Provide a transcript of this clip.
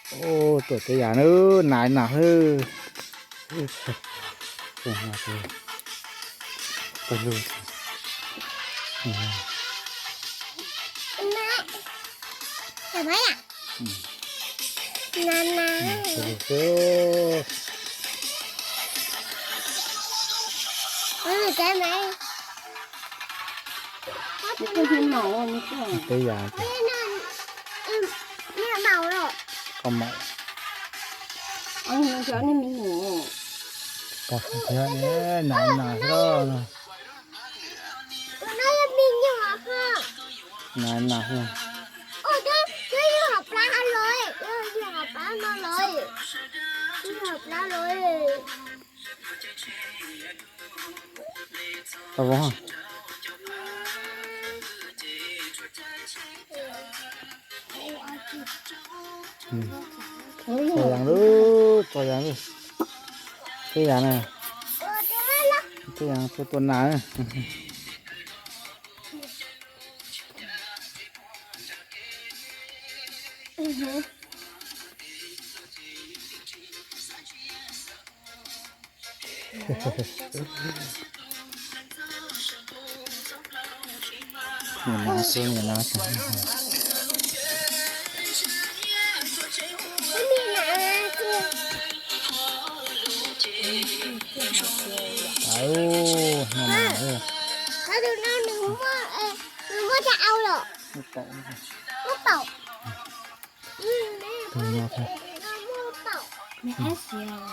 Ua, tuaj teb yas na, nas nas hwb. Teb yas. Koj maum. Nas nas hwb. Nas nas hwb. Tau vov. Tso yas lawm, tso yas lawm. Teb yas na. Teb yas tua tua nas. Nim no xwb, nim no xwb. Au, no mas. Tus no thiab.